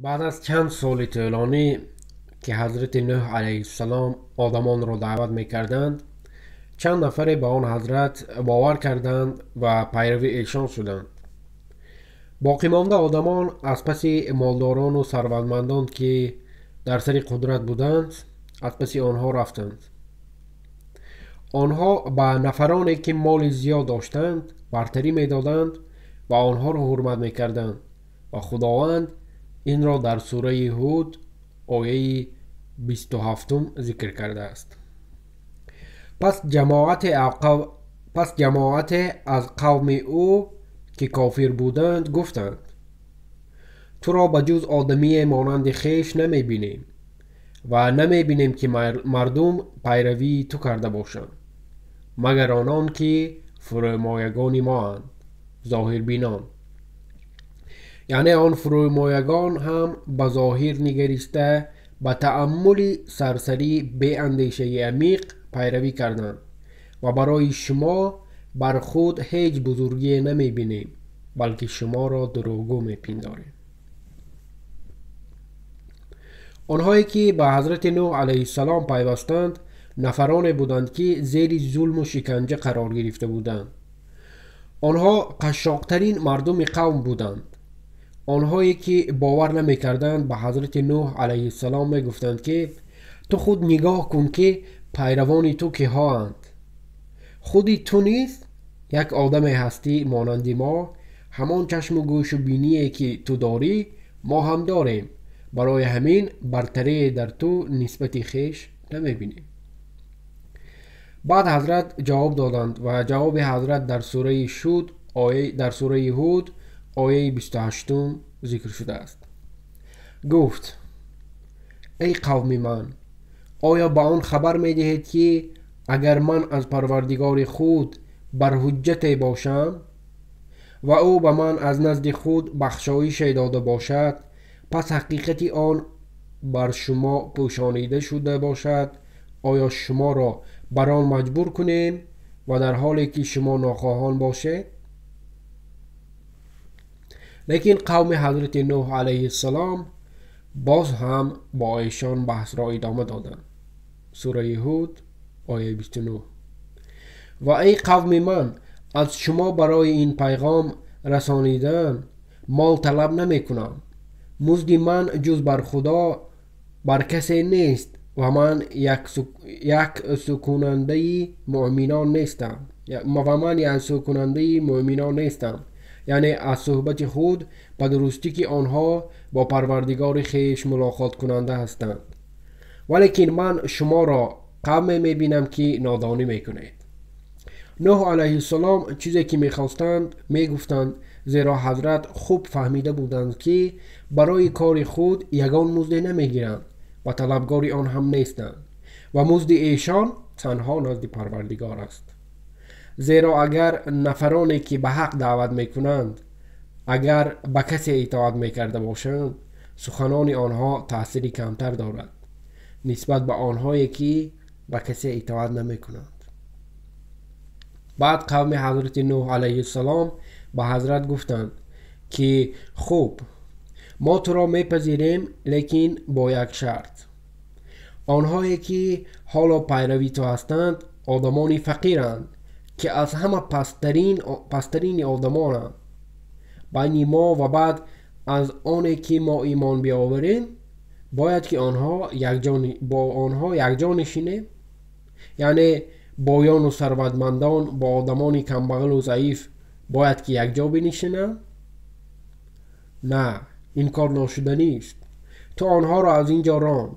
Баъд аз чанд соли тӯлонӣ, ки ҳазрати Нӯҳ алайҳиссалом одамонро даъват мекарданд, чанд нафаре ба он ҳазрат бовар карданд ва пайрави эшон шуданд. Боқимонда одамон аз паси молдорону сарватмандон, ки дар сари қудрат буданд, аз паси онҳо рафтанд. Онҳо ба нафароне, ки моли зиёд доштанд, бартарӣ медоданд ва онҳоро ҳурмат мекарданд ва Худованд инро дар сураи Ҳуд ояи 27 зикр кардааст. Пас ҷамоате аз қавми ӯ, ки кофир буданд, гуфтанд: туро ба ҷуз одамие монанди хеш намебинем ва намебинем, ки мардум пайравии ту карда бошанд, магар онон, ки фурӯмоягони моанд, зоҳирбинон. Яъне он фурӯмоягон ҳам ба зоҳир нигариста, ба тааммули сарсарӣ беандешаи амиқ пайравӣ карданд ва барои шумо бар худ ҳеҷ бузургие намебинем, балки шуморо дурӯғгӯ мепиндорем. Онҳое, ки ба ҳазрати Нӯҳ алайҳиссалом пайвастанд, нафароне буданд, ки зери зулму шиканҷа қарор гирифта буданд. Онҳо қашшоқтарин мардуми қавм буданд. Онҳое, ки бовар намекарданд, ба ҳазрати Нӯҳ алайҳиссалом мегуфтанд, ки ту худ нигоҳ кун, ки пайравони ту киҳоанд. Худи ту низ як одаме ҳастӣ монанди мо, ҳамон чашму гӯшу биние, ки ту дорӣ, мо ҳам дорем. Барои ҳамин бартарие дар ту нисбати хеш намебинем. Баъд ҳазрат ҷавоб доданд ва ҷавоби ҳазрат дар сураи Ҳуд ояи 28 зикр шудааст. Гуфт: эй қавми ман, оё ба он хабар медиҳед, ки агар ман аз парвардигори худ бар ҳуҷҷате бошам ва ӯ ба ман аз назди худ бахшоише дода бошад, пас ҳақиқати он бар шумо пӯшонида шуда бошад, оё шуморо бар он маҷбур кунем ва дар ҳоле ки шумо нохоҳон бошед? Лекин қавми ҳазрати Нӯҳ алайҳиссалом боз ҳам бо эшон баҳсро идома доданд. Сураи Ҳуд ояи 29. Ва эй қавми ман, аз шумо барои ин пайғом расонидан мол талаб намекунам. Музди ман ҷуз бар Худо бар касе нест ва ман як сукунандаи муъминон нестам. Яъне аз суҳбати худ ба дурустӣ, ки онҳо бо парвардигори хеш мулоқоткунанда ҳастанд. Валекин ман шуморо қавме мебинам, ки нодонӣ мекунед. Нӯҳ алайҳиссалом чизе ки мехостанд мегуфтанд, зеро ҳазрат хуб фаҳмида буданд, ки барои кори худ ягон музде намегиранд ва талабгори он ҳам нестанд ва музди эшон танҳо назди парвардигор аст. Зеро агар нафароне, ки ба ҳақ даъват мекунанд, агар ба касе итоат мекарда бошанд, суханони онҳо таъсири камтар дорад нисбат ба онҳое, ки ба касе итоат намекунанд. Баъд қавми ҳазрати Нӯҳ алайҳиссалом ба ҳазрат гуфтанд, ки хуб, мо туро мепазирем, лекин бо як шарт. Онҳое, ки ҳоло пайрави ту ҳастанд, одамони фақиранд, ки аз ҳама пасттарини одамонанд. Байни мо ва баъд аз оне, ки мо имон биёварем, бояд ки бо онҳо якҷо нишинем. Яъне боёну сарватмандон бо одамони камбағалу заиф бояд ки якҷо бинишинанд? На, ин кор ношуданист. Ту онҳоро аз ин ҷо рон,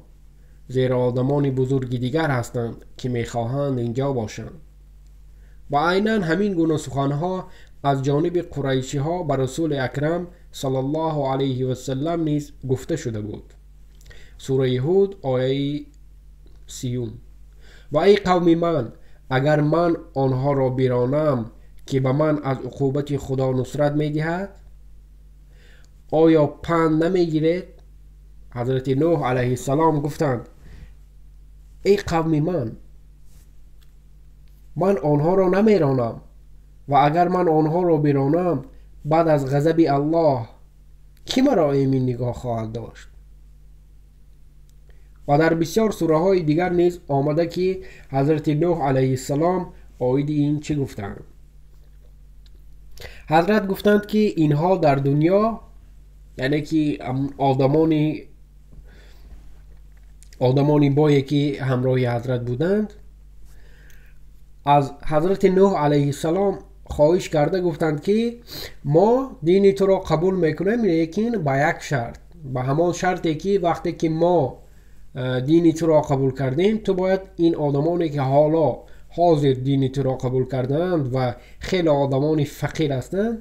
зеро одамони бузурги дигар ҳастанд, ки мехоҳанд инҷо бошанд. Ва айнан ҳамин гуна суханҳо аз ҷониби қурайшиҳо ба расули акрам саллаллоҳу алайҳи васаллам низ гуфта шуда буд. Сураи Ҳуд ояи 30. Ва эй қавми ман, агар ман онҳоро биронам, ки ба ман аз уқубати Худо нусрат медиҳад, оё панд намегиред? Ҳазрати Нӯҳ алайҳиссалом гуфтанд: эй қавми ман, ман онҳоро намеронам ва агар ман онҳоро биронам, баъд аз ғазаби Аллоҳ, Кӣ маро эмин нигоҳ хоҳад дошт? Ва дар бисёр сураҳои дигар низ омада ки ҳазрати Нӯҳ алайҳиссалом оиди ин чӣ гуфтанд. Ҳазрат гуфтанд ки инҳо дар дунё, яъне ки одамони бое ки ҳамроҳи ҳазрат буданд, аз ҳазрати Нӯҳ алайҳиссалом хоҳиш карда гуфтанд ки мо дини туро қабул мекунем, лекин ба як шарт, ба ҳамон шарте ки вақте ки мо дини туро қабул кардем, ту бояд ин одамоне ки ҳоло ҳозир дини туро қабул кардаанд ва хеле одамони фақир ҳастанд,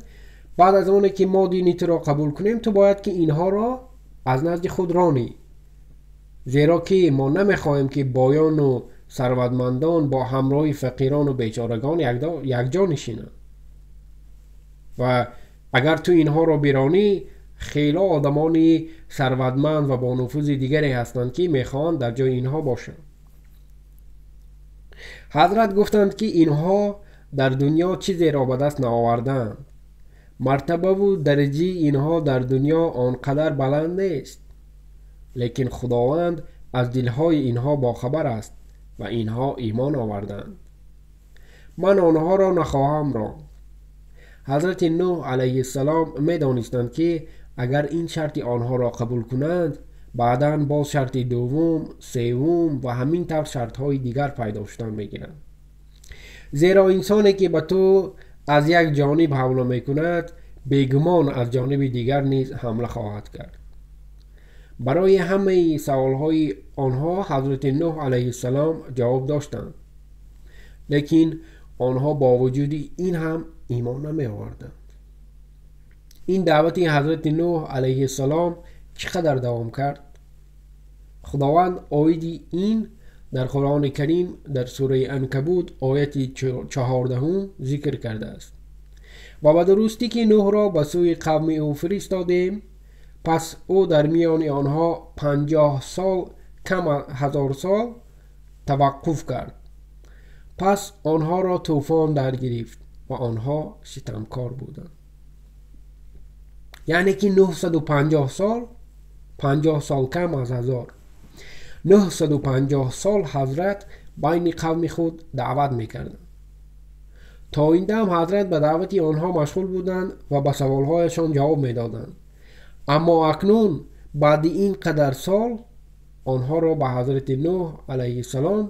баъд аз оне ки мо дини туро қабул кунем, ту бояд ки инҳоро аз назди худ ронӣ, зеро ки мо намехоҳем ки боёну сарватмандон бо ҳамроҳи фақирону бечорагон якҷо нишинанд. Ва агар ту инҳоро биронӣ, хело одамони сарватманд ва бо нуфузи дигаре ҳастанд ки мехоҳанд дар ҷои инҳо бошанд. Ҳазрат гуфтанд ки инҳо дар дунё чизеро ба даст наовардаанд. Мартабаву дараҷаи инҳо дар дунё он қадар баланд нест, лекин Худованд аз дилҳои инҳо бохабар аст ва инҳо имон оварданд. Ман онҳоро нахоҳам ронд. Ҳазрати Нӯҳ алайҳиссалом медонистанд ки агар ин шарти онҳоро қабул кунанд, баъдан боз шарти дуввум, севум ва ҳамин тавр шартҳои дигар пайдо шудан мегиранд. Зеро инсоне ки ба ту аз як ҷониб ҳамла мекунад, бегумон аз ҷониби дигар низ ҳамла хоҳад кард. Барои ҳамаи саволҳои онҳо ҳазрати Нӯҳ алайҳиссалом ҷавоб доштанд, лекин онҳо бо вуҷуди ин ҳам имон намеоварданд. Ин даъвати ҳазрати Нӯҳ алайҳиссалом чӣ қадар давом кард? Худованд оиди ин дар Қуръони Карим дар сураи Анкабут ояти 14 зикр кардааст. Ва ба дурустӣ ки Нӯҳро ба сӯи қавми ӯ фиристодем, пас ӯ дар миёни онҳо 50 сол кам 1000 сол таваққуф кард. Пас онҳоро тӯфон даргирифт ва онҳо ситамкор буданд. Яъне ки 950 сол, 50 сол кам аз 1000, 950 сол ҳазрат байни қавми худ даъват мекарданд. То ин дам ҳазрат ба даъвати онҳо машғул буданд ва ба саволҳояшон ҷавоб медоданд. Аммо акнун баъди ин қадар сол онҳоро ба ҳазрати Нӯҳ алайҳиссалом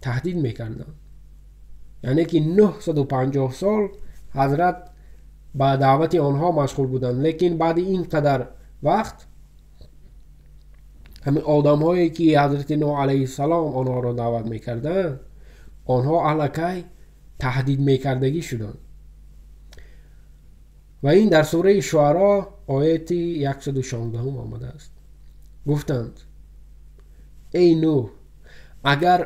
таҳдид мекарданд. Яъне ки 950 сол ҳазрат ба даъвати онҳо машғул буданд, лекин баъди ин қадар вақт ҳамин одамҳое ки ҳазрати Нӯҳ алайҳиссалом онҳоро даъват мекарданд, онҳо аллакай таҳдид мекардагӣ шуданд. Ва ин дар сураи Шуаро ояти 116 омадааст. Гуфтанд: эй Нӯҳ, агар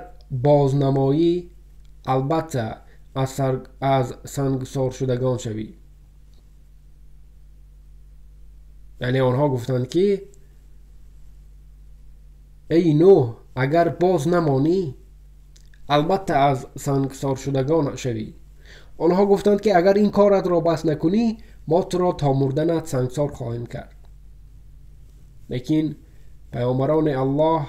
бознамоӣ, албатта аз сангсоршудагон шавӣ. Яъне онҳо гуфтанд ки эй Нӯҳ, агар боз намонӣ, албатта аз сангсоршудагон шавӣ. Онҳо гуфтанд ки агар ин коратро бас накунӣ, мо туро то мурданат сангсор хоҳем кард. Лекин паёмбарони Аллоҳ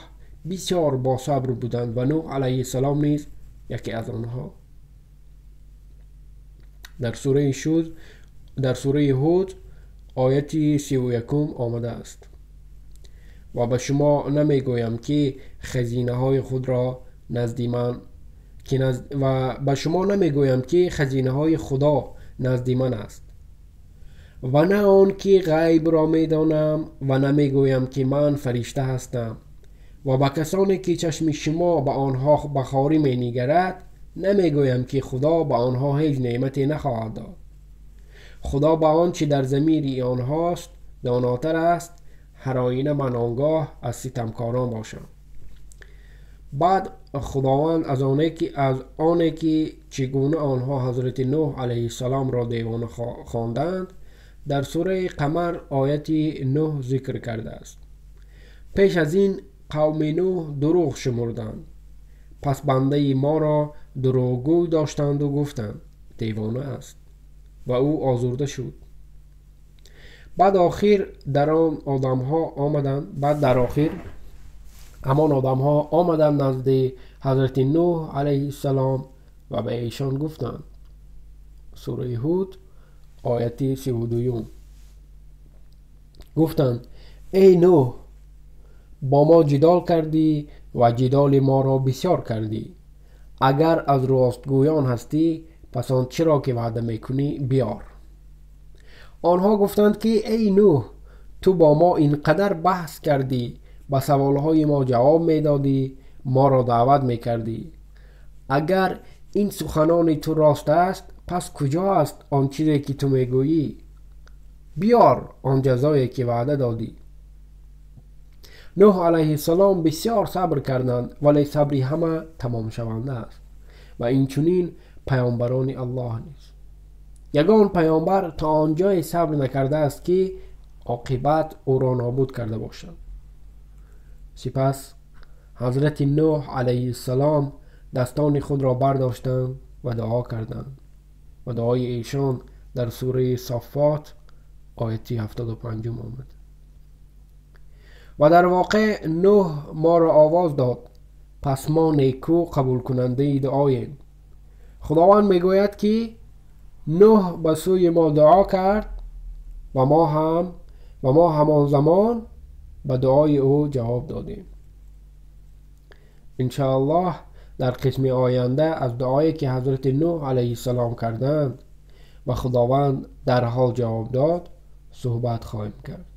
бисёр босабр буданд ва Нӯҳ алайҳиссалом низ яке аз онҳо. Дар сураи Ҳуд ояти 31 омадааст: ва ба шумо намегӯям ки хазинаҳои худро назди ман ва ба шумо намегӯям ки хазинаҳои Худо назди ман аст, ва на он ки ғайбро медонам, ва намегӯям ки ман фаришта ҳастам, ва ба касоне ки чашми шумо ба онҳо ба хорӣ менигарад, намегӯям ки Худо ба онҳо ҳеҷ неъмате нахоҳад дод. Худо ба он чи дар замири онҳост донотар аст, ҳар оина ман он гоҳ аз ситамкорон бошам. Баъд Худованд аз оне ки чӣ гуна онҳо ҳазрати Нӯҳ алайҳиссаломро девона хонданд, дар сураи Қамар ояти 9 зикр кардааст. Пеш аз ин қавми Нӯҳ дурӯғ шумурданд, пас бандаи моро дурӯғгӯй доштанду гуфтанд девона аст, ва ӯ озурда шуд. Баъд охир дар он одамҳо омаданд, баъд дар охир ҳамон одамҳо омаданд назди ҳазрати Нӯҳ алайҳиссалом ва ба эшон гуфтанд. Сураи Ҳуд ояти 32. Гуфтанд: эй Нӯҳ, бо мо ҷидол кардӣ ва ҷидоли моро бисёр кардӣ. Агар аз ростгӯён ҳастӣ, пас он чиро ки ваъда мекунӣ биёр. Онҳо гуфтанд ки эй Нӯҳ, ту бо мо ин қадар баҳс кардӣ, ба саволҳои мо ҷавоб медодӣ, моро даъват мекардӣ. Агар ин суханони ту рост аст, пас куҷо аст он чизе ки ту мегӯӣ? Биёр он ҷазое ки ваъда додӣ. Нӯҳ алайҳиссалом бисёр сабр карданд, вале сабри ҳама тамомшаванда аст ва инчунин паёмбарони Аллоҳ низ. Ягон паёмбар то он ҷое сабр накардааст ки оқибат ӯро нобуд карда бошад. Сипас ҳазрати Нӯҳ алайҳиссалом дастони худро бардоштанд ва дуо карданд ва дуои эшон дар сураи Соффот ояти 75 омад. Ва дар воқеъ Нӯҳ моро овоз дод, пас мо некӯ қабулкунандаи дуоем. Худованд мегӯяд ки Нӯҳ ба сӯи мо дуо кард ва мо ҳамон замон ба дуои ӯ ҷавоб додем. Иншоаллоҳ дар қисми оянда аз дуое ки ҳазрати Нӯҳ алайҳиссалом карданд ва Худованд дарҳол ҷавоб дод суҳбат хоҳем кард.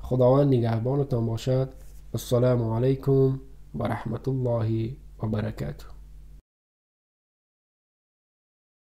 Худованд нигаҳбонатон бошад. Ассалому алайкум ва раҳматуллоҳи ва баракатуҳ.